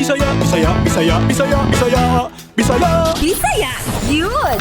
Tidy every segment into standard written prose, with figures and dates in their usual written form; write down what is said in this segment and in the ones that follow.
Bisaya, Bisaya, Bisaya, Bisaya, Bisaya, Bisaya. Bisaya, yun!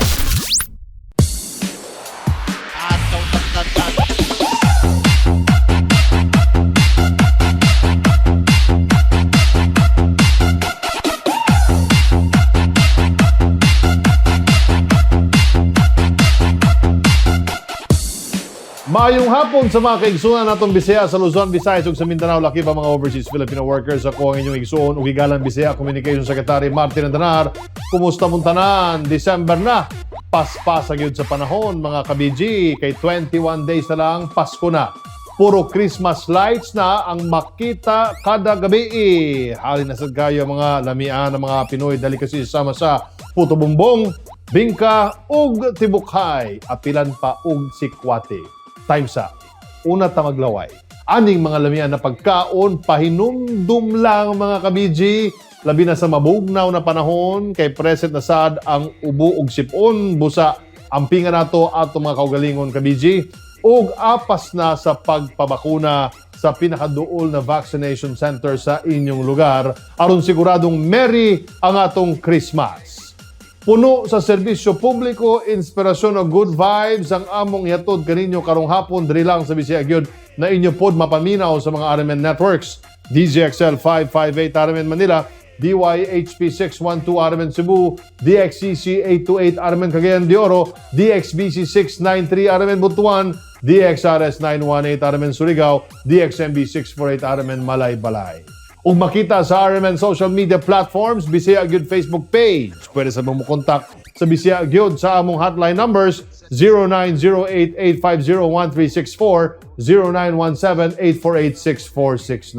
Maayong hapon sa mga kaigsunan natong Bisaya sa Luzon, Visayas ug sa Mindanao, laki pa mga overseas Filipino workers. Ako ang inyong igsuon ug higalang Bisaya Communication Secretary Martin Andanar. Kumusta mong tanan? December na. Paspasa gyud sa panahon, mga ka-BG, kay 21 days na lang, Pasko na. Puro Christmas lights na ang makita kada gabi. Halin na sad kayo mga lamian ng mga Pinoy delicacies sama sa puto bumbong, bingka ug tibukhay, apilan pa og sikwate. Time sa una ta maglaway. Aning mga lamian na pagkaon, pahinumdum lang, mga kabiji, labi na sa mabugnaw na panahon kay present na sad ang ubo ug sipon, busa ampinga nato ato mga kaugalingon, kabiji, ug apas na sa pagpabakuna sa pinakaduol na vaccination center sa inyong lugar aron siguradong merry ang atong Christmas. Puno sa serbisyo publiko, inspirasyon o good vibes ang among ihatod kaninyo karong hapon diri lang sa Bisaya gyud na inyo pod mapaminaw sa mga RMN networks. DZXL 558 RMN Manila, DYHP 612 RMN Cebu, DXCC 828 RMN Cagayan de Oro, DXBC 693 RMN Butuan, DXRS 918 RMN Surigao, DXMB 648 RMN Malaybalay. Ug makita sa RMN social media platforms, Bisaya Gyud Facebook page. Pwede sa mo kontak sa Bisaya Gyud sa among hotline numbers 0908-850-1364, 0917-848-6469.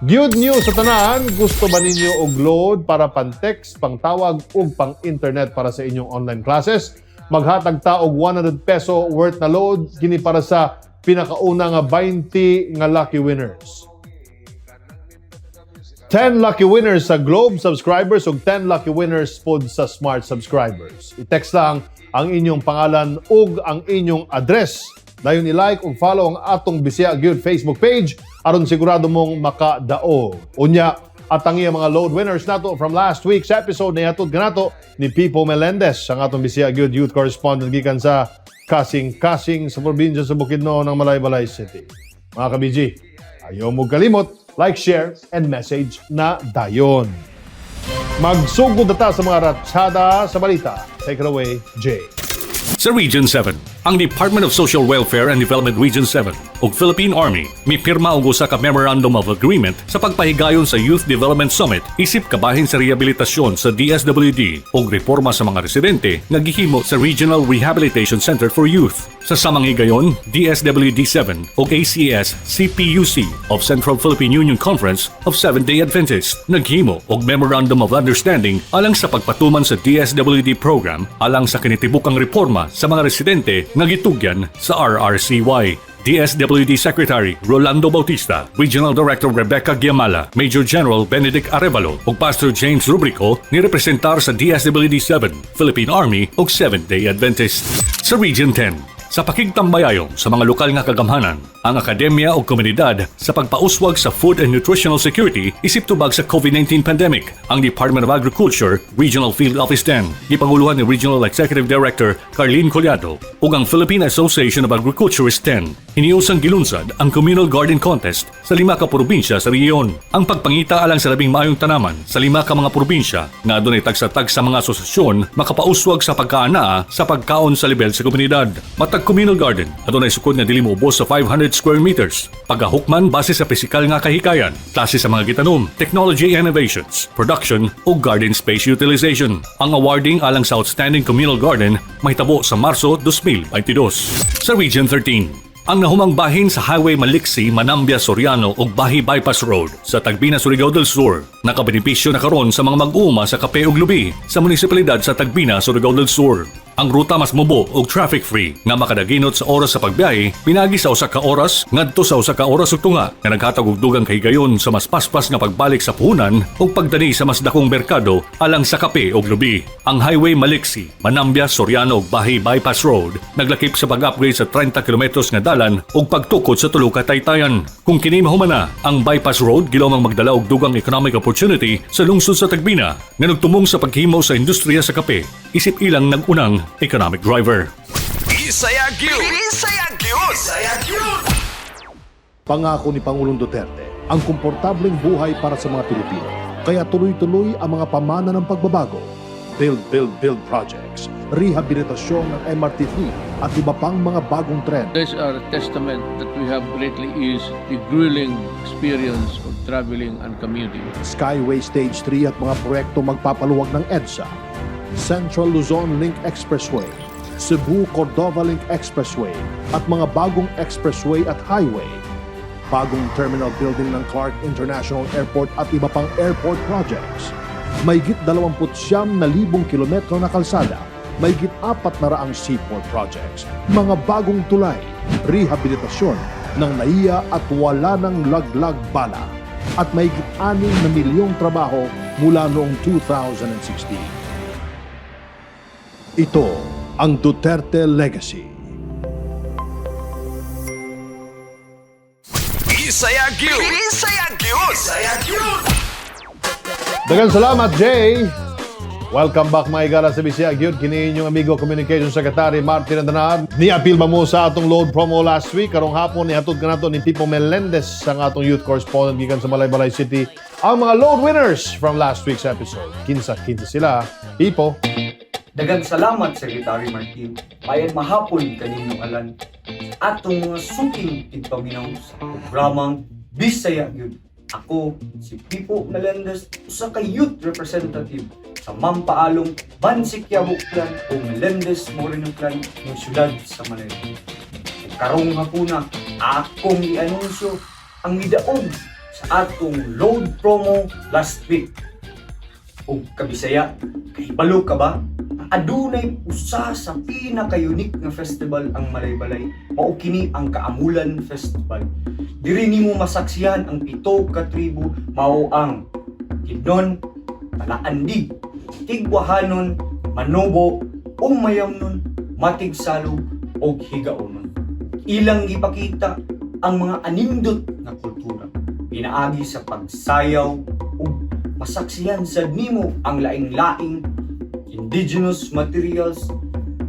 Good news sa tanan, gusto ba ninyo og load para pan-text, pang-tawag ug pang-internet para sa inyong online classes? Maghatag ta og 100 peso worth na load kini para sa pinakauna nga 20 nga lucky winners. 10 lucky winners sa Globe subscribers ug 10 lucky winners pod sa Smart subscribers. I-text lang ang inyong pangalan ug ang inyong address. Dayon i-like ug follow ang atong Bisaya Gyud Facebook page aron sigurado mong makadaog. Unya, at ang iyang mga load winners nato from last week's episode na ihatod kanato ni Pipo Melendez, ang atong Bisaya Gyud youth correspondent gikan sa Kasing-Kasing sa probinsya sa Bukidnon ng Malaybalay City. Mga ka-BG, ayaw mo kalimot, like, share, and message na dayon. Magsugod na ta sa mga ratsada sa balita. Take it away, Jay. Sa Region 7, ang Department of Social Welfare and Development Region 7 ug Philippine Army mipirma og usa ka Memorandum of Agreement sa pagpahigayon sa Youth Development Summit isip kabahin sa rehabilitasyon sa DSWD ug reforma sa mga residente nga gihimo sa Regional Rehabilitation Center for Youth. Sa samang higayon, DSWD 7 ug ACS CPUC of Central Philippine Union Conference of Seventh-day Adventists naghimo og Memorandum of Understanding alang sa pagpatuman sa DSWD program alang sa kinitibukang reforma sa mga residente nga gitugyan sa RRCY. DSWD Secretary Rolando Bautista, Regional Director Rebecca Giamala, Major General Benedict Arevalo ug Pastor James Rubrico ni representar sa DSWD 7, Philippine Army ug Seventh-day Adventist. Sa Region 10, sa pakigtambayayon sa mga lokal nga kagamhanan, ang akademya o komunidad sa pagpauswag sa food and nutritional security isip tubag sa COVID-19 pandemic, ang Department of Agriculture, Regional Field Office 10, gipanguluhan ni Regional Executive Director Carlene Collado ug ang Philippine Association of Agriculturists 10. Hiniusang gilunsad ang Communal Garden Contest sa lima ka probinsya sa rehiyon. Ang pagpangita alang sa labing maayong tanaman sa lima ka mga probinsya nga adunay tagsa-tagsa mga asosasyon makapauswag sa pagkaanaa sa pagkaon sa lebel sa komunidad. Matag communal garden adunay sukod nga dili moubos sa 500 square meters. Pagahukman base sa pisikal nga kahikayan, klase sa mga gitanom, technology innovations, production ug garden space utilization. Ang awarding alang sa Outstanding Communal Garden mahitabo sa Marso 2022. Sa Region 13, ang nahumang bahin sa Highway Maliksi, Manambia, Soriano ug Bahi Bypass Road sa Tagbina, Surigao del Sur nakabenepisyo na karon sa mga mag-uuma sa kape ug lubi sa munisipalidad sa Tagbina, Surigao del Sur. Ang ruta mas mubo ug traffic-free nga makadaginot sa oras sa pagbiyahe pinagi sa 1 ka oras ngadto sa 1 ka oras ug tunga nga naghatag og dugang kahigayon sa mas paspas nga pagbalik sa puhunan ug pagdani sa mas dakong merkado alang sa kape ug lubi. Ang Highway Maliksi, Manambia, Soriano ug Bahi Bypass Road naglakip sa pag-upgrade sa 30 kilometros nga dalan. dalan ug pagtukod sa tulo ka taytayan. Kung kini mahumana, ang bypass road gilomang magdala og dugang economic opportunity sa lungsod sa Tagbina nga nagtumong sa paghimo sa industriya sa kape isip ilang nag-unang economic driver. Bisaya gyud. Bisaya gyud. Bisaya gyud. Pangako ni Pangulong Duterte ang komportableng buhay para sa mga Pilipino. Kaya tuloy-tuloy ang mga pamana ng pagbabago. Build, build, build projects, rehabilitasyon ng MRT3 at iba pang mga bagong trend. These are a testament that we have greatly eased the grueling experience of traveling and commuting. Skyway Stage 3 at mga proyekto magpapaluwag ng EDSA, Central Luzon Link Expressway, Cebu-Cordova Link Expressway at mga bagong expressway at highway, bagong terminal building ng Clark International Airport at iba pang airport projects, mahigit 29,000 kilometro na kalsada, mahigit 400 seaport projects, mga bagong tulay, rehabilitasyon ng NAIA at wala ng laglag bala, at mahigit 6 na milyong trabaho mula noong 2016. Ito ang Duterte Legacy. Bisaya gyud. Bisaya gyud. Bisaya gyud. Daghang salamat, Jay! Welcome back, mga igala sa Bisaya Gyud. Kini inyong amigo Communication Secretary Martin Andanar. Niapil ba mo sa atong load promo last week? Karong hapon, nihatod ka nato ni Pipo Melendez, ang atong youth correspondent gikan sa Malaybalay City, ang mga load winners from last week's episode. Kinsa-kinsa sila. Pipo. Daghang salamat, Secretary Martin. Maayong mahapon kaninyo, alan sa atong mga suking tigpaminaw sa programang Bisaya Gyud. Ako si Pipo Melendez, usa ka youth representative sa Mampaalong Bansikyabo Clan o Melendez Moreno Clan ng siyudad sa Manila. Ug karong hapuna, akong i-anunsyo ang midaog sa atong load promo last week. Og kabisaya, kahibalo ka ba? Adunay usa sa pinaka-unique nga festival ang Malaybalay, mao kini ang Kaamulan Festival. Diri nimo masaksihan ang pito ka tribo, mao ang Kidnon, Talaandig, Tigwahanon, Manobo, Umayamnon, Matigsalog ug Higaonon. Ilang gipakita ang mga anindot nga kultura pinaagi sa pagsayaw ug masaksihan sad nimo ang laing-laing indigenous materials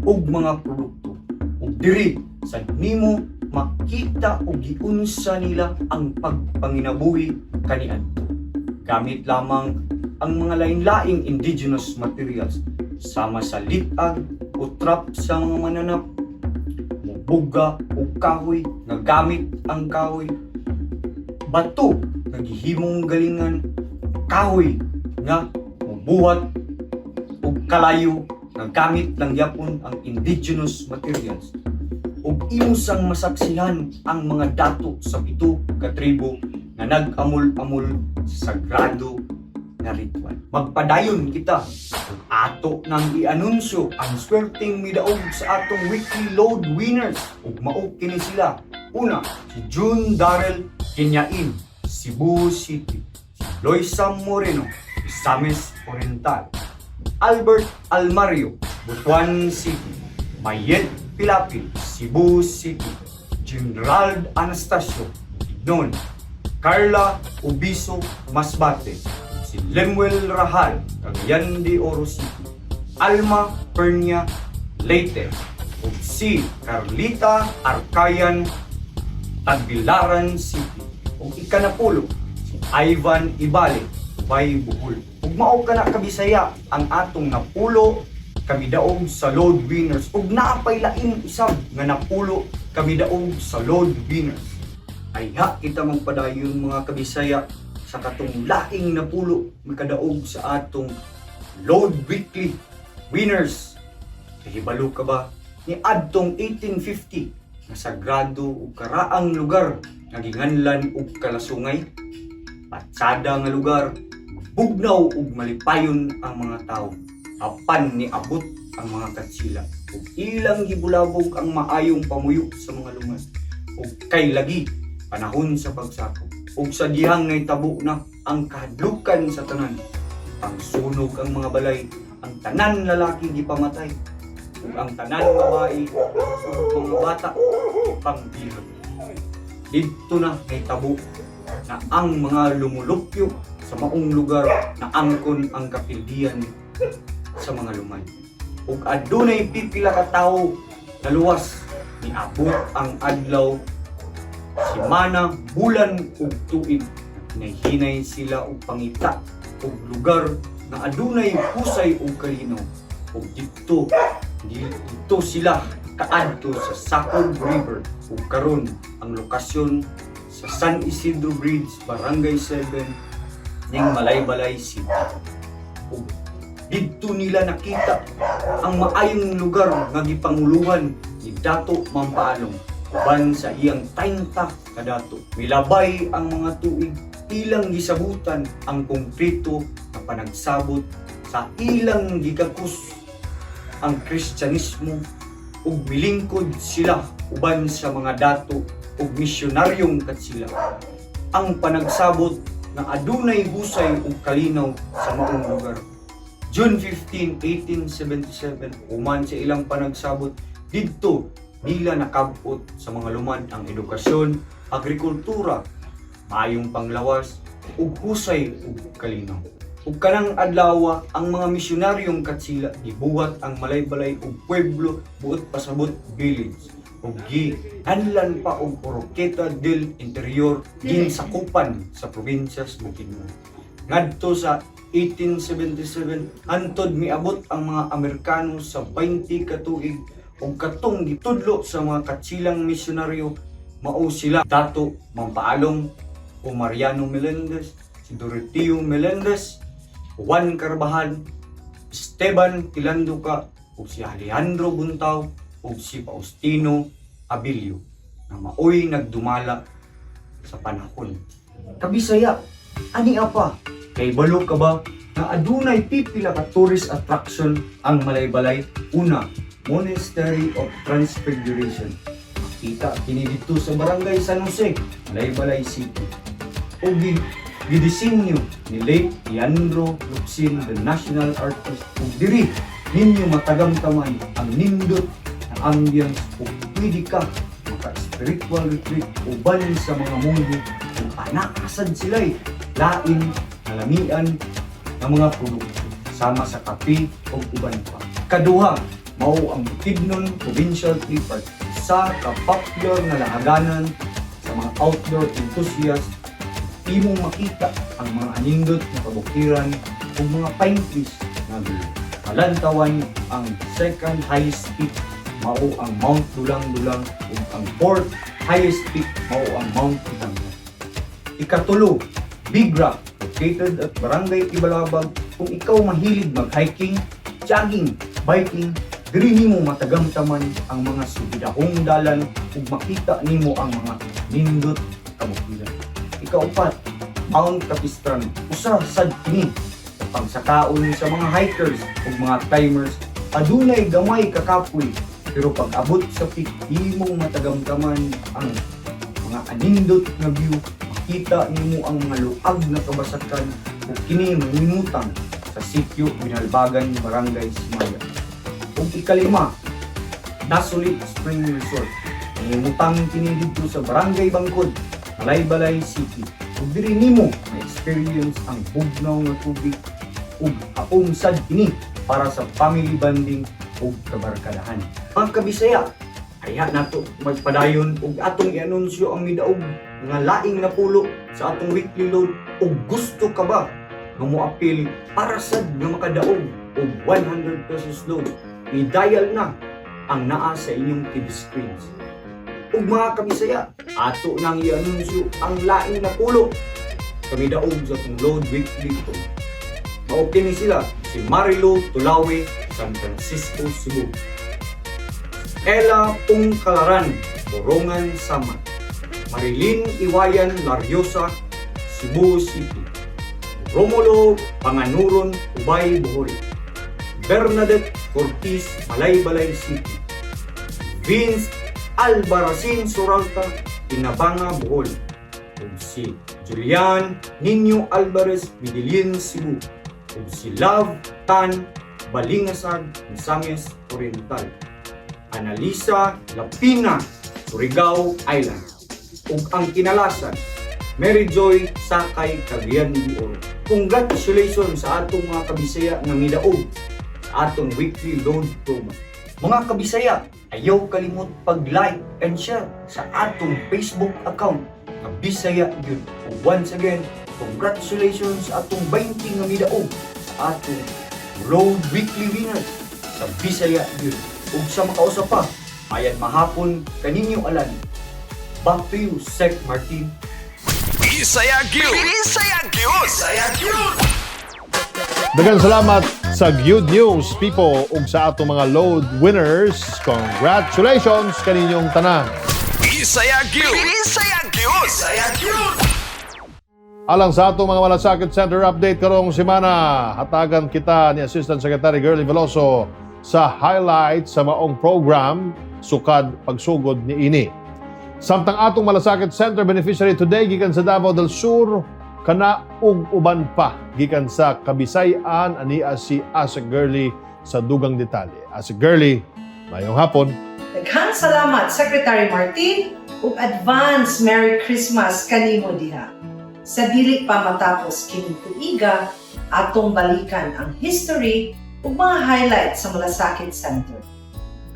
ug mga produkto. Ug diri sad nimo makita og giunsa nila ang pagpanginabuhi kaniadto. Gamit lamang ang mga lain-laing indigenous materials sama sa litag o trap sa mga mananap, mubuga o kahoy nga gamit ang kahoy, bato nga gihimong galingan, kahoy nga mubuhat og kalayo nga gamit lang yapon ang indigenous materials, ug imo sang masaksihan ang mga dato sa pito ka tribo nga nag-amol-amol sa sagrado nga ritual. Magpadayon kita ug ato nang i-anunsyo ang swerteng midaog sa atong weekly load winners, ug mao kini sila. Una, si June Darrell Kinyain, Cebu City. Si Loisa Moreno, Misamis Oriental. Albert Almario, Butuan City. Mayet Pilapil, Cebu City. General Anastasio, Bukidnon. Carla Ubiso, Masbate. Si Lemuel Rahal, Cagayan de Oro City. Alma Pernia, Leyte. Ug si Carlita Arcayan, Tagbilaran City. Ug ikanapulo, si Ivan Ibale, Ubay, Bohol. Ug mao kana, kabisaya, ang atong napulo kamidaog sa load winners, ug naapay lain usab nga napulo kamidaog sa load winners. Ayha kita magpadayon, mga kabisaya, sa katong laing napulo makadaog sa atong load weekly winners. Kahibalo ka ba ni adtong 1850 nga sagrado ug karaang lugar nga ginganlan og Kalasungay? Patsada nga lugar, bugnaw ug malipayon ang mga tawo. Apan niabot ang mga katsila ug ilang gibulabog ang maayong pamuyo sa mga lungas. Ug kay lagi panahon sa pagsakop. Ug sa dihang nahitabo na ang kahadlukan sa tanan. Pangsunog ang mga balay, ang tanan lalaki gipamatay. Ug ang tanan babae ug mga bata pangbihag. Didto na nahitabo na ang mga lumulupyo sa maong lugar na angkon ang kapildian sa mga lumad. Ug adunay pipila ka tawo naluwas, niabot ang adlaw, semana, bulan ug tuig. Hinay sila og pangita og lugar nga adunay husay ug kalinaw. Ug didto sila kaadto sa Sacob River ug karon ang lokasyon sa San Isidro Bridge, Barangay 7 ning Malaybalay City. Ug didto nila nakita ang maayong lugar nga gipanguluhan ni Dato Mampaalong uban sa iyang 30 ka dato. Milabay ang mga tuig, ilang gisabutan ang konkreto na panagsabot sa ilang gikakus ang Kristyanismo ug milingkod sila uban sa mga dato ug misyonaryong katsila. Ang panagsabot nga adunay husay ug kalinaw sa maong lugar. June 15, 1877, human sa ilang panagsabot, didto nila nakabot sa mga lumad ang edukasyon, agrikultura, maayong panglawas, ug husay ug kalinaw. Ug kanang adlawa, ang mga misyonaryong katsila gibuhat ang Malaybalay ug pueblo, buot pasabot village. Ug gianlan pa og Oroquieta del Interior, ginsakupan sa probinsya sa Bukidnon. Ngadto sa 1877, hantod miabot ang mga Amerikano sa 20 ka tuig ug katong gitudlo sa mga katsilang misyonaryo mao sila Dato Mampaalong o Mariano Melendez, si Doroteo Melendez, Juan Carvajal, Esteban Tilanduca ug si Alejandro Buntao ug si Faustino Abilio na maoy nagdumala sa panahon. Kabisaya, ani apa? Kay balo ka ba nga adunay pipila ka tourist attraction ang Malaybalay? Una, Monastery of Transfiguration. Makita kini didto sa Barangay San Jose, Malaybalay City. Ug gidisenyo ni late Leandro Locsin, the national artist, ug diri ninyo matagamtaman ang nindot na ambience ug pwede ka maka-spiritual retreat uban sa mga monghe ug anakasad sila'y lain nalamian ng mga produkto sama sa kape ug uban pa. Kaduha, mao ang Bukidnon Provincial Tree Park, sa ka-popular nga lahaganan sa mga outdoor enthusiast. Imong makita ang mga anindot na kabukiran ug mga pine trees nga malantawan. Ang second highest peak mao ang Mount Dulang-Dulang ug ang fourth highest peak mao ang Mount Kitanglad. Ikatulo, Big Rock, located at Barangay Kibalabag. Kung ikaw mahilig mag-hiking, jogging, biking, diri nimo matagamtaman ang mga subidahong dalan ug makita nimo ang mga nindot kabukiran. Ikaupat, Mount Capistrano. Usa sad kini sa pangsakaon sa mga hikers ug mga climbers. Adunay gamay kakapoy, pero pag abot sa peak, imong matagamtaman ang mga anindot nga view, makita nimo ang mga luag na kabasakan ug kini mamimutang sa sitio Binalbagan, Barangay Simaya. Ug ikalima, Dasulit Spring Resort. Nangimutang kini didto sa Barangay Bangkod, Malaybalay City. Ug diri nimo ma-experience ang bugnaw nga tubig ug haom sad kini para sa family bonding ug kabarkadahan. Mga kabisaya, kaya nato magpadayon ug atong i-anunsyo ang midaog nga laing napulo sa atong weekly load. Ug gusto ka ba nga moapil para sad nga makadaog og 100 pesos load? I-dial na ang naa sa inyong TV screens. Ug mga kabisaya, ato nang i-anunsyo ang laing napulo sa midaog sa atong load weekly to. Mao kini sila: si Marilo Tulawe, San Francisco, Cebu. Ella Pungkalaran, Borongan, Samar. Marilyn Iwayan Lariosa, Cebu City. Romulo Panganuron, Ubay, Bohol. Bernadette Cortiz, Malaybalay City. Vince Albarracin Suralta, Inabanga, Bohol. Ug si Julian Nino Alvarez, Medellin, Cebu. Ug si Love Tan, Balingasag, Misamis Oriental. Analisa Lapina, Surigao Island. Ug ang kinalasan, Mary Joy Sakay, Cagayan de Oro. Congratulations sa atong mga kabisaya nga midaog sa atong weekly load program. Mga kabisaya, ayaw kalimot pag-like and share sa atong Facebook account nga Bisaya Gyud. Ug once again, congratulations sa atong 20 nga midaog sa atong Road Weekly Winners sa Bisaya Gyud. Ug sa makausa pa, ayan mahapon kaninyo alan. Back to you, Sec Martin. Bisaya Gyud. Bisaya Gyud. Bisaya Gyud. Daghang salamat sa good news people ug sa atong mga load winners. Congratulations kaninyong tanan. Bisaya Gyud. Bisaya Gyud. Bisaya Gyud. Alang sa atong mga Malasakit Center update karong semana, hatagan kita ni Assistant Secretary Girlie Veloso sa highlights sa maong program sukad pagsugod ni ini. Samtang atong Malasakit Center beneficiary today gikan sa Davao del Sur, kana ug uban pa gikan sa Kabisay-an, ania si Asec Girlie sa dugang detalye. Asec Girlie, mayong hapon. Daghang salamat, Secretary Martin, ug advance Merry Christmas kanimo diha. Sa dili pa matapos kining tuiga, atong balikan ang history ug mga highlights sa Malasakit Center.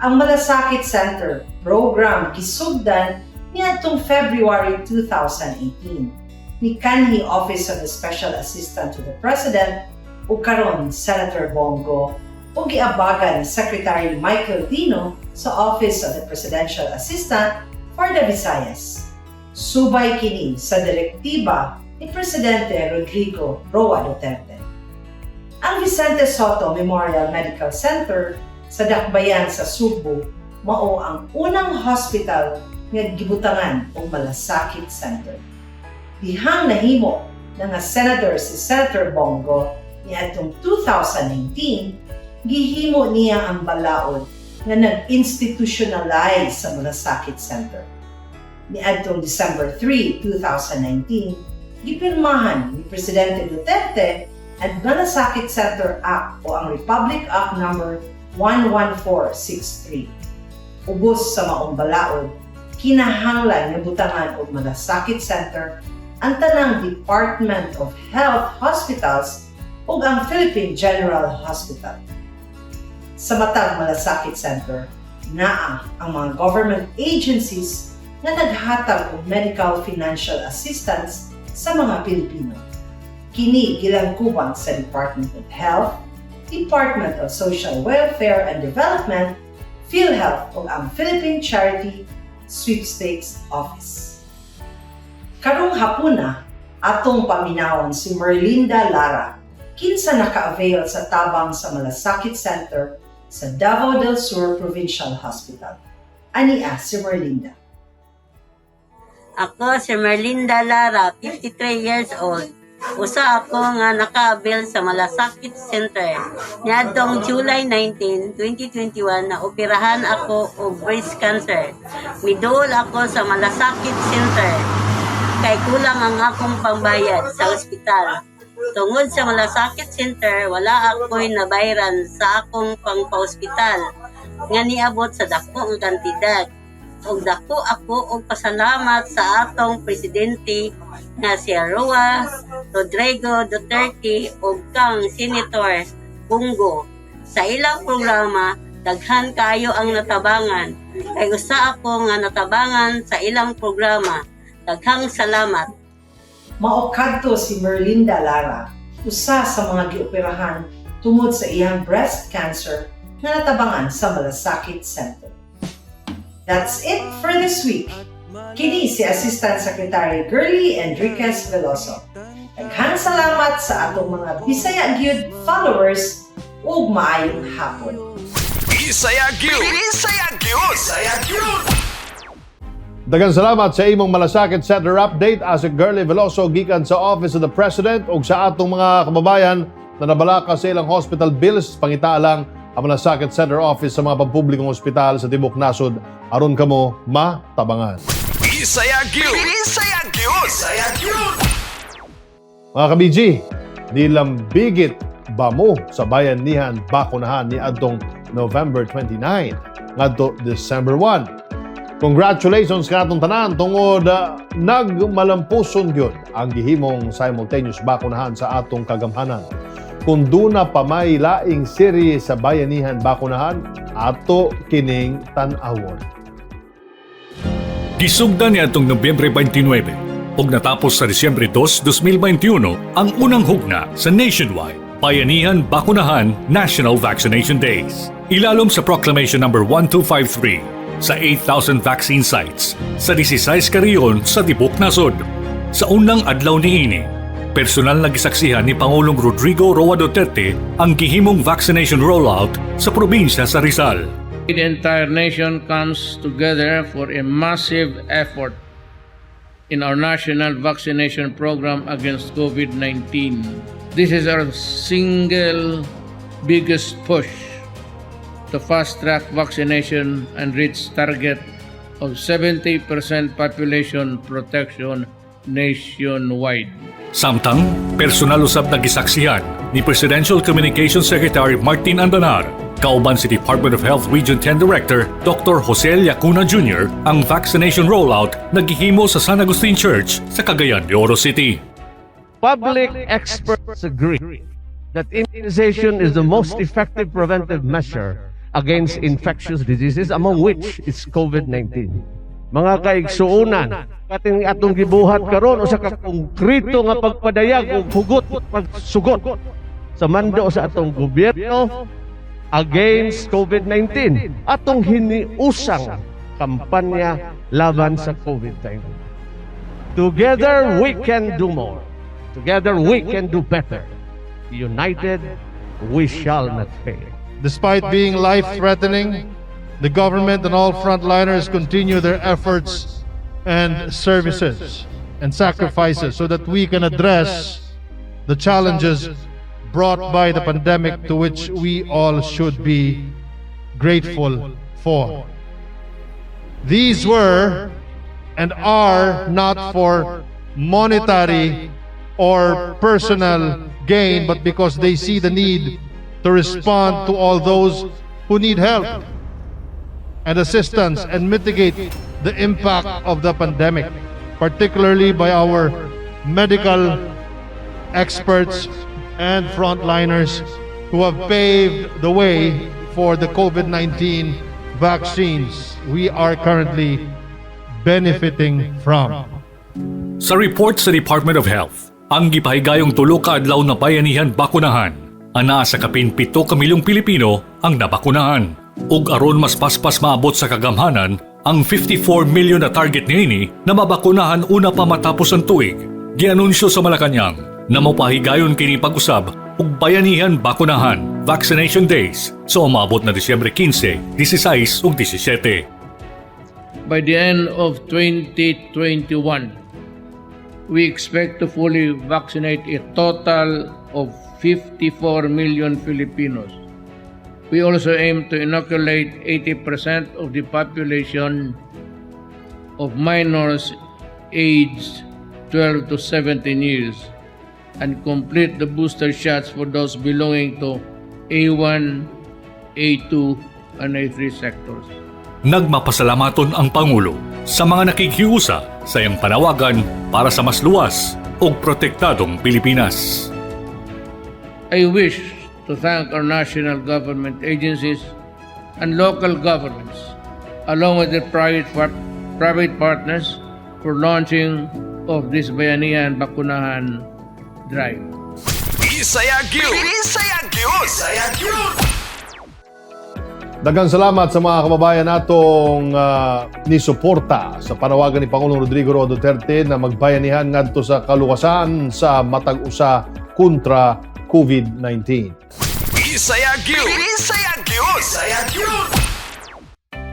Ang Malasakit Center program gisugdan niadtong February 2018 ni kanhi Office of the Special Assistant to the President ug karon Senator Bong Go ug giabagan ni Secretary Michael Dino sa Office of the Presidential Assistant for the Visayas. Subay kini sa direktiba ni Presidente Rodrigo Roa Duterte. Ang Vicente Sotto Memorial Medical Center sa Dakbayan sa Sugbo mao ang unang hospital nga gibutangan og Malasakit Center. Dihang nahimo na nga senator si Senator Bong Go niadtong 2019, gihimo niya ang balaod nga nag-institutionalize sa Malasakit Center. Niadtong December 3, 2019, gipirmahan ni Presidente Duterte ang Malasakit Center Act o ang Republic Act Number 11463. Ubos sa maong balaod, kinahanglan nga butangan og Malasakit Center ang tanang Department of Health hospitals ug ang Philippine General Hospital. Sa matag Malasakit Center, naa ang mga government agencies nga naghatag og medical financial assistance sa mga Pilipino. Kini gilangkuban sa Department of Health, Department of Social Welfare and Development, PhilHealth ug ang Philippine Charity Sweepstakes Office. Karong hapuna, atong paminawon si Merlinda Lara, kinsa naka-avail sa tabang sa Malasakit Center sa Davao del Sur Provincial Hospital. Ania si Merlinda. Ako si Merlinda Lara, 53 years old. Usa ako nga naka-avail sa Malasakit Center. Niadtong July 19, 2021 na operahan ako og breast cancer. Miduol ako sa Malasakit Center kay kulang ang akong pangbayad sa ospital. Tungod sa Malasakit Center, wala ako'y nabayran sa akong pangpa-ospital nga niabot sa dako nga kantidad, ug dako ako og pasalamat sa atong presidente nga si Roa Rodrigo Duterte ug kang Senator Bong Go. Sa ilang programa, daghan kaayo ang natabangan. Kay usa ako nga natabangan sa ilang programa. Daghang salamat. Mao kadto si Merlinda Lara, usa sa mga gioperahan tungod sa iyang breast cancer nga natabangan sa Malasakit Center. That's it for this week. Kini si Assistant Secretary Girlie Enriquez Veloso. Daghang salamat sa atong mga Bisaya Gyud followers ug maayong hapon. Bisaya Gyud. Bisaya Gyud. Bisaya Gyud. Daghang salamat sa imong Malasakit Center update, Asec Girlie Veloso gikan sa Office of the President, ug sa atong mga kababayan na nabalaka sa ilang hospital bills, pangitaa lang ang Malasakit Center Office sa mga pampublikong ospital sa tibok nasod aron kamo matabangan. Bisaya Gyud. Bisaya Gyud. Bisaya Gyud. Mga ka-BG, nilambigit Bamo sa Bayanihan Bakunahan ni adtong November 29 ngadto December 1. Congratulations kanatong tanan tungod nagmalampuson gyud ang gihimong simultaneous bakunahan sa atong kagamhanan. Kung duna pa may laing serye sa Bayanihan Bakunahan, ato kining tan-awon. Gisugdan niadtong Nobyembre 29 ug natapos sa Disyembre 2, 2021 ang unang hugna sa nationwide Bayanihan Bakunahan National Vaccination Days. Ilalom sa Proclamation Number 1253 sa 8,000 vaccine sites sa 16 ka rehiyon sa tibok nasod. Sa unang adlaw niini, personal na gisaksihan ni Pangulong Rodrigo Roa Duterte ang gihimong vaccination rollout sa probinsya sa Rizal. The entire nation comes together for a massive effort in our national vaccination program against COVID-19. This is our single biggest push to fast-track vaccination and reach target of 70% population protection nationwide. Samtang, personal usab na gisaksihan ni Presidential Communications Secretary Martin Andanar kauban si Department of Health Region 10 Director Dr. Jose Llacuna Jr. ang vaccination rollout na gihimo sa San Agustin Church sa Cagayan de Oro City. Public experts agree that immunization is the most effective preventive measure against infectious diseases, among which is COVID-19. Mga kaigsuonan, kaning atong gibuhat karon usa ka konkreto nga pagpadayag ug hugot pagsugot sa mando sa atong gobyerno against COVID-19. Atong hiniusang kampanya laban sa COVID-19. Together we can do more. Together we can do better. United, we shall not fail. Despite being life threatening, the government and all frontliners continue their efforts and services and sacrifices so that we can address the challenges brought by the pandemic, to which we all should be grateful for. These were and are not for monetary or personal gain, but because they see the need to respond to all those who need help and assistance and mitigate the impact of the pandemic, particularly by our medical experts and frontliners who have paved the way for the COVID-19 vaccines we are currently benefiting from. Sa report sa Department of Health, ang gipahigayong 3 ka adlaw na Bayanihan Bakunahan, anaa sa kapin 7 ka milyong Pilipino ang nabakunahan. Ug aron mas paspas maabot sa kagamhanan ang 54 million na target niini na mabakunahan una pa matapos ang tuig, gianunsyo sa Malacañang na mopahigayon kini pag-usab og Bayanihan Bakunahan Vaccination Days sa umaabot na Disyembre 15, 16 ug 17. By the end of 2021, we expect to fully vaccinate a total of 54 million Filipinos. We also aim to inoculate 80% of the population of minors aged 12 to 17 years and complete the booster shots for those belonging to A1, A2, and A3 sectors. Nagmapasalamaton ang Pangulo sa mga nakikiusa sa iyang panawagan para sa mas luwas ug protektadong Pilipinas. I wish to thank our national government agencies and local governments, along with their private partners, for launching of this Bayanihan Bakunahan drive. Bisaya gyud. Bisaya gyud. Bisaya gyud. Daghang salamat sa mga kababayan natong nisuporta sa panawagan ni Pangulong Rodrigo Roa Duterte na magbayanihan ngadto sa kaluwasan sa matag usa kontra COVID-19. Bisaya gyud. Bisaya gyud. Bisaya gyud.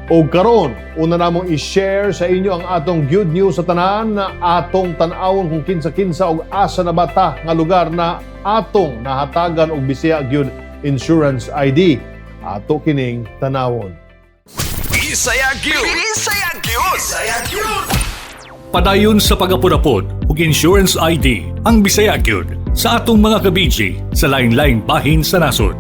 O karon, una namong i-share sa inyo ang atong good news sa tanan na atong tan-awon kung kinsa-kinsa og asa na bata nga lugar na atong nahatagan og Bisaya gyud Insurance ID. Ato kining tanawon. Bisaya gyud. Bisaya gyud. Bisaya gyud. Padayon sa pag-apod-apod ug insurance ID ang Bisaya gyud. sa atong mga ka-BG sa lain-laing bahin sa nasod.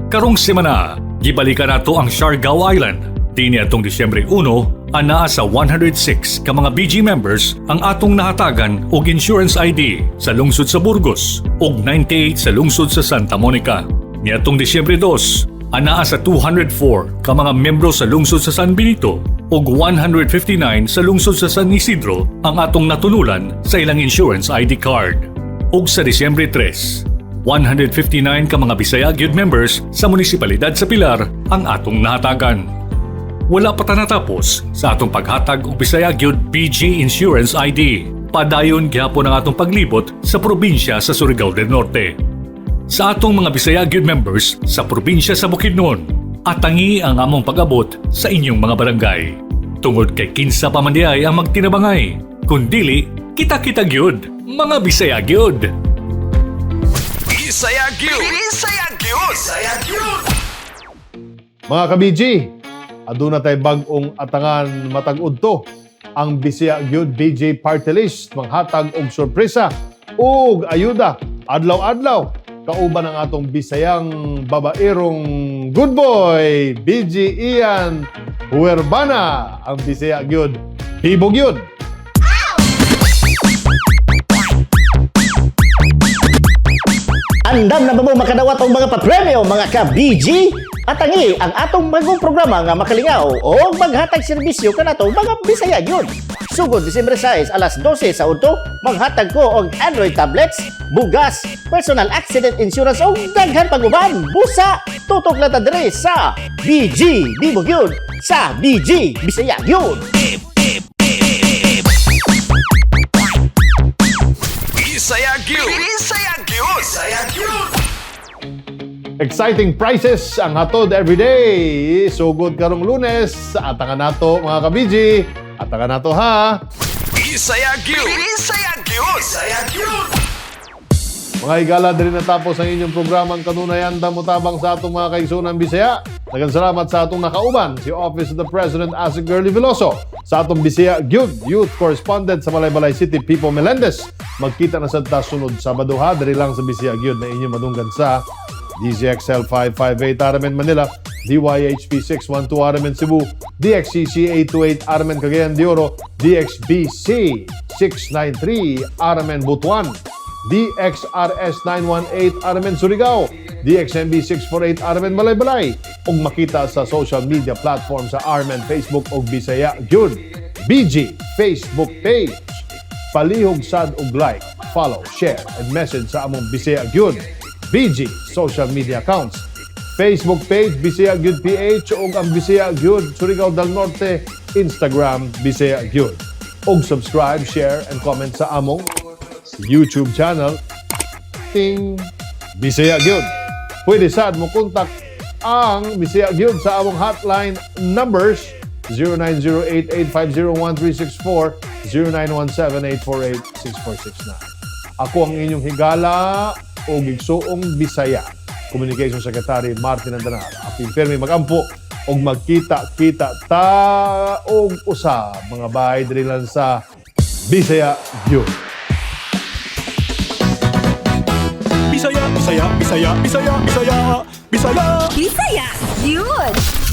Karong semana, gibalikan nato ang Siargao Island. Dini atong Disyembre 1, anaa sa 106 ka mga BG members ang atong nahatagan og insurance ID sa lungsod sa Burgos ug 98 sa lungsod sa Santa Monica. Niadtong Disyembre 2, anaa sa 204 ka mga membro sa lungsod sa San Benito ug 159 sa lungsod sa San Isidro ang atong natunulan sa ilang insurance ID card. Ug sa Disyembre 3, 159 ka mga Bisaya gyud members sa munisipalidad sa Pilar ang atong nahatagan. Wala pa ta natapos sa atong paghatag og Bisaya gyud BG Insurance ID. Padayon gihapon ang atong paglibot sa probinsya sa Surigao del Norte. Sa atong mga Bisaya gyud members sa probinsya sa Bukidnon, atangi ang among pag-abot sa inyong mga barangay. Tungod kay kinsa pa man diay ang magtinabangay, kundili kita-kita gyud, mga Bisaya gyud. Bisaya gyud. Bisaya gyud. Bisaya gyud. Mga ka-BG, aduna tay bag-ong atangan matag udto. Ang Bisaya gyud BJ Party List manghatag og sorpresa ug ayuda adlaw-adlaw kauban ang atong Bisayang babaerong good boy BG Ian Huerbana, ang Bisaya gyud Bibo gyud. Andam na ba mo makadawat og mga papremyo, mga ka-BG? Atangi ang atong bagong programa nga makalingaw o maghatag serbisyo kanato mga Bisaya gyud. Sugod Disyembre 6 alas 12 sa udto, maghatag ko og Android tablets, bugas, personal accident insurance ug daghan pang uban. Busa, tutok lang ta diri sa BG Bibo gyud sa BG Bisaya gyud. Bisaya gyud. Bisaya gyud. Bisaya gyud. Exciting prizes ang hatod everyday. Sugod karong Lunes, atangan nato, mga ka-BG. Atangan nato ha. Bisaya gyud. Bisaya gyud. Bisaya gyud. Mga higala, diri natapos ang inyong programang kanunay andam motabang sa atong mga kaigsuonan Bisaya. Daghang salamat sa atong nakauban, si Office of the President Asec Girlie Veloso, sa atong Bisaya Gyud Youth Correspondent sa Malaybalay City, Pipo Melendez. Magkita na sa sunod Sabado ha, diri lang sa Bisaya Gyud na inyong madunggan sa DZXL 558 RMN Manila, DYHP 612 RMN Cebu, DXCC 828 RMN Cagayan de Oro, DXBC 693 RMN Butuan, DXRS 918 RMN Surigao, DXMB 648 RMN Malaybalay, ug makita sa social media platform sa RMN Facebook ug Bisaya Gyud BG Facebook page. Palihog sad og like, follow, share, and message sa among Bisaya Gyud BG social media accounts. Facebook page Bisaya Gyud PH ug ang Bisaya Gyud Surigao del Norte Instagram Bisaya Gyud. Ug subscribe, share, and comment sa among YouTube channel Ting Bisaya Gyud. Pwede sad mo contact ang Bisaya Gyud sa among hotline numbers 0908-850-1364, 0917-848-6469. Ako ang inyong higala o igsuong Bisaya. Communication Secretary Martin Andanar. Aping permi magampo og magkita-kita ta og usab, mga bay, diri lang sa Bisaya Gyud. Bisaya, Bisaya, Bisaya, Bisaya, Bisaya, Bisaya. Bisaya, yun!